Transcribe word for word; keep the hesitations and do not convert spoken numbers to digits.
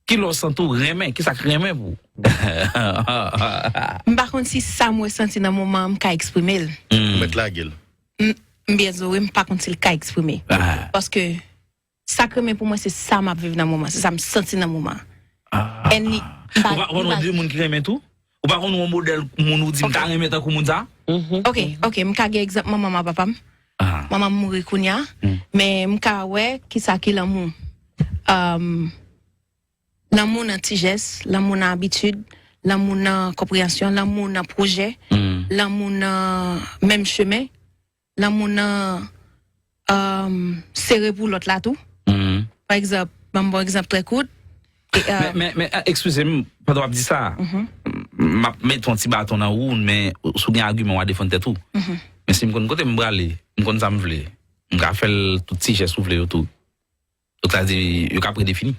Ki lè w santi w renmen? Ki sa k renmen pou ou? M pa konn si sa m resanti nan moman an m ka eksprime l. Ou mèt lage l. M byen zo wi, m pa konn si l ka eksprime. Ah. Paske sa k renmen pou mwen, se sa m ap viv nan moman, se sa m santi nan moman. And li, m pa- Ou pa konn m pa- de moun ki renmen tou? Ou pa konn yon modèl moun ou di m ta renmen tankou moun sa? Ok, ok, m ka gen egzanp manman m ak papa m. Ah. Manman m mouri kounye a, men m ka wè ki sa ki lanmou. Um, lanmou nan ti jès, lanmou nan abitid, lanmou nan konpreyansyon, lanmou nan pwojè, Mm. lanmou nan menm chemen, lanmou nan um, sere pou lòt la tou. Mm. Pa egzanp, ban m bon egzanp trè kout. E, uh, Men, men, men, eskize m, pandan w ap di sa, m ap mete yon ti baton nan wou, men si w gen agiman, w a defann tèt ou. Men si m konn kote m prale, m konn sa m vle, m ka fè l tout ti jès ou vle yo tou. Donk, sa di, yo ka predefini.